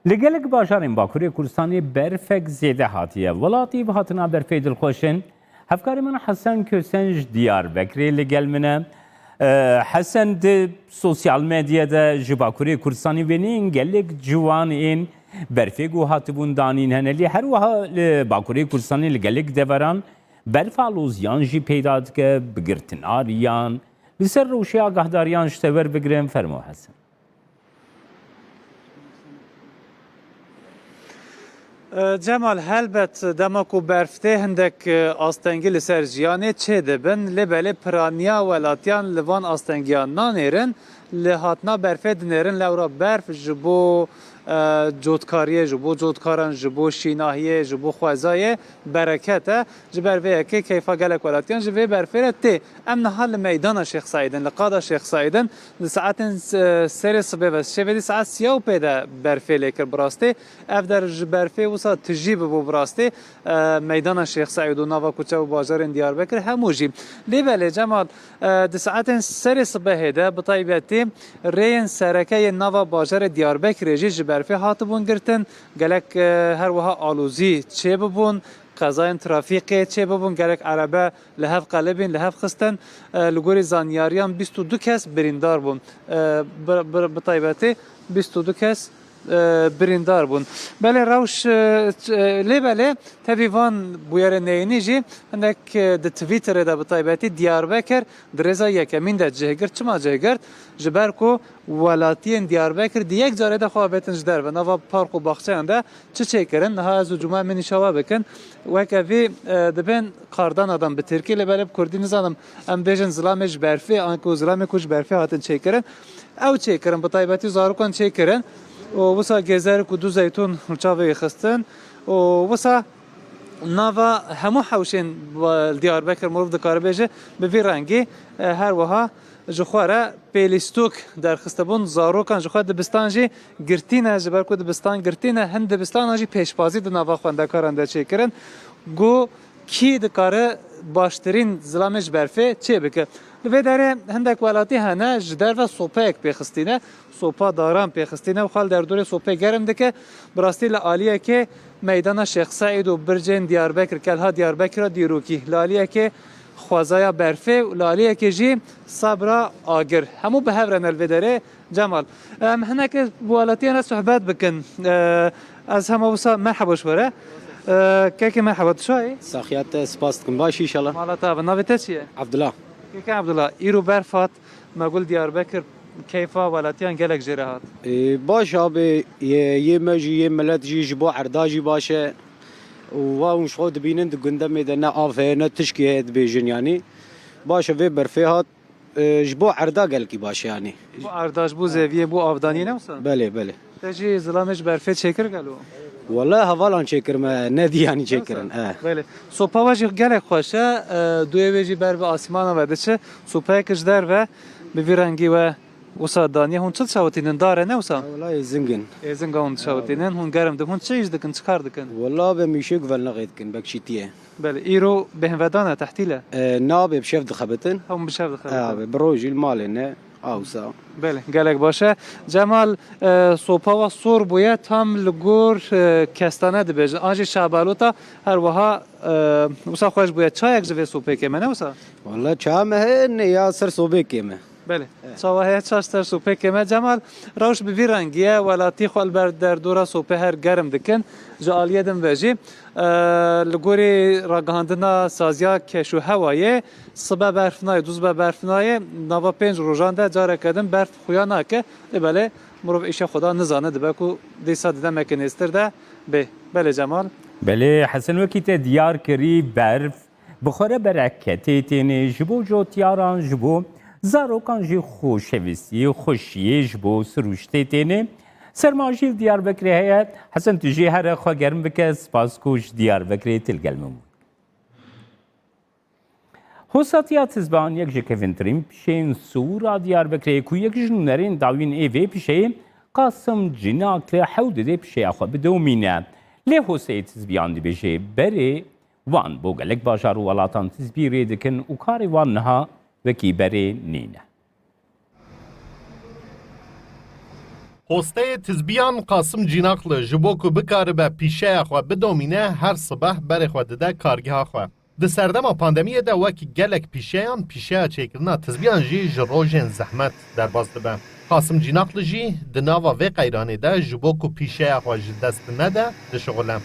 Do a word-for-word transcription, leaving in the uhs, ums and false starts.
Li gelek bajarên Bakurê Kurdistanê berfek zêde hatiye. Welatî bi hatina berfê dilxweş in. Hevkarê min Hesen Kösen ji Diyarbekirê li gel min e. E, Hesen, di sosyal medyê de ji Bakurê Kurdistanê wêneyên gelek ciwan ên berfê ku hatibûn danîn hene. Lê her wiha li Bakurê Kurdistanê li gelek deveran berf aloziyan jî peyda dike, bi girtina riyan. Li ser rewşê agahdariyan ji te werbigirin, fermo Hesen. E, Cemal, helbet dema ku berf tê hindek, e, astengî li ser jiyanê çêdibin, lê belê piraniya welatiyan li van astengiyan nanêrin, li hatina berfê dinêrin, lewra berf ji bo, e, cotkariyê, ji bo cotkaran, ji bo şînahiyê, ji bo xwezayê bereket e. Ji ber vê yekê keyfa gelek welatiyan ji vê berfê re tê. Em niha li meydana Şêx Seîd in, li qada Şêx Seîd in. Di saetên, e, serê sibê ve şevê dî saet siya û pê de berfê lê kir bi rastî. Ev der ji berfê wisa tijî bibû bi rastî. E, meydana Şêx Seîd û nava kuçe û bajarên Diyarbekir hemû jî. Lê belê Cemal, e, di saetên serê sibehê de bi taybetî rêyên sereke yên nava bajarê Diyarbekirê jî ji berfê hatibûn girtin. Gelek, e, her wiha alozî çêbibûn, qezayên trafîkê çêbibûn, gelek erebe li hev qelibîn, li hev xistin. E, li gorî zanyariyan bîst û du kes birîndar bûn. E, bi, bi, bi taybetî bîst û du kes, e, birîndar bûn. Belê rewş, e, ç-, e, lê belê tevî van bûyerên neyînî jî hinek, e, di Twitterê de bi taybetî Diyarbekir di rêza yekemîn de cih girt. Çima cih girt? Ji ber ku welatiyên Diyarbekir di yek carê de xwe avêtin ji derve. Nava park û baxçeyan de çi çêkirin? Niha ez û Cuma min îşawa bikin. Weke vî, e, dibên kardana dan bi tirkî, lê belê bi kurdî nizanim em bêjin zilamê ji berfê, anku zilamê ku ji berfê hatin çêkirin. Ew çêkirin, bi taybetî zarokan çêkirin. Û wisa gêzer ku du zeytûn û çavê wî xistin. Û wisa nava hemû hewşên, e, Diyarbekir mirov dikare bêje bi vî rengî, e, her wiha ji xwe re pêlîstok derxistibûn. Zarokan ji xwe dibistan jî girtî ne, ji ber ku dibistan girtî ne, hin dibistana jî pêşbazî di nava xwendekaran de çêkirin. Ku kî dikare baştirîn zilamê ji berfê çêbike. Li vê derê hindek welatî hene, ji derve sopeyek pêxistîne, sopa daran pêxistîne û xwe li derdorê sopê germ dike. Bi rastî li aliyekê meydana Şêx Seîd û bircên Diyarbekir, Kelha Diyarbekira dîrokî, li aliyekê xwezaya berfê û li aliyekê jî sebra agir. Hemû bi hev re ne li vê derê. Cemal, em hinekê bi welatiyan re sohbet bikin. E, ez hema wisa merheba ji we re. E, kekê merheba, tu çawa yî? Saxiya te, spas dikim. Baş inşallah. Mala te ava. Navê te çi ye? Abdullah. Kekê Abdullah, îro berf hat, me got Diyarbekir keyfa welatiyan gelek jê re hat. E, baş abi, yê, yê me jî, yê milet jî ji bo erda jî baş e. Û wa hûn ji xwe dibînin di gundemê de ne av heye, ne tişkî heye dibêjin yanî. Baş e, vê berfê hat. E, ji bo erda gelkî baş e yanî. Bo erda, ji bo zeviyê, bo avdaniyê ne wisa? Belê, belê. Te jî zilamê ji berfê çêkir gelo? Wele hevalan çêkirme, ne dî yanî çêkirin. E. Belê. Sopa we jî gelek xweş e. E, duyê wê jî ber bi asîmana ve diçe. Sopayek ji derve bi vî rengî we wisa daniye. Hûn çi dişawitînin? Dar e ne wisa? Wele êzing in. Êzinga hûn dişawitînin. Hûn germ dibin. Hûn çi îş dikin? Çi kar dikin? Wele be mîşê guvelnexê dikin, bekçîtiyê. Belê, îro bêhnvedan e, tehtîl e? E, nabê, bi şev dixebitin. Hemû bi şev dixebitin. E, abi, bi rojî li malê ne, awsa. Belê, gelek baş e. Cemal, e, sopa we sor bûye, tam li gor, e, kestane dibêjin. An jî şabalota her wiha, e, wisa xweş bûye. Çayek ji vê sopê kêm e, ne wisa? Wala çaya me heye, ne ya ser sobê kêm e. Belê. Evet. Çawa heye, çaş ter sopê kêm e. Cemal, rewş bi vî rengî ye, welatî xwe li ber derdora sopê her germ dikin. Ji aliyê din ve jî, e, li gorî ragihandina saziya keş û hewayê, sibe berf nayê, dû sibe berf nayê, nava pênc rojan de careke din berf xuya nake. Lê belê mirov îşa xwe da nizane, dibe ku dîsa di demeke nêztir de bê. Belê Cemal. Belê Hesen, wekî te diyar kirî, berf bi xwe re bereketê tênê, ji bo cotyaran, ji bo zarokan jî xoşewîstiyê, xweşiyê ji bo sirûştê tênê. Serma jî li Diyarbekirê heye. Hesen, tu jî here xwe germ bike, spas ku ji Diyarbekirê tu li gel min bû. Hosatiya Tizbihan yek ji kevintirîn pişeyên siwûra Diyarbekirê ye ku yek ji nûnerên dawîn ê vê pişeyê Qasim Cinakli hewl dide pişeya xwe bidomîne. Lê Hoseyê Tizbihan dibêje berê wan bo gelek bajar û welatan tizbî rê dikin û karê wan niha wekî berê nîne. Posteyê Tizbiyan Qasim Cînaklı ji bo ku bikaribe pîşeya xwe bidomîne, her sibeh berê xwe dide kargeha xwe. Di serdema pandemiyê de wek gelek pîşeyan, pîşeya çêkirina tizbiyan jî ji rojên zehmet derbas dibe. Qasim Cînaklı jî di nava vê qeyranê de ji bo ku pîşeya xwe ji dest nede, dişixule.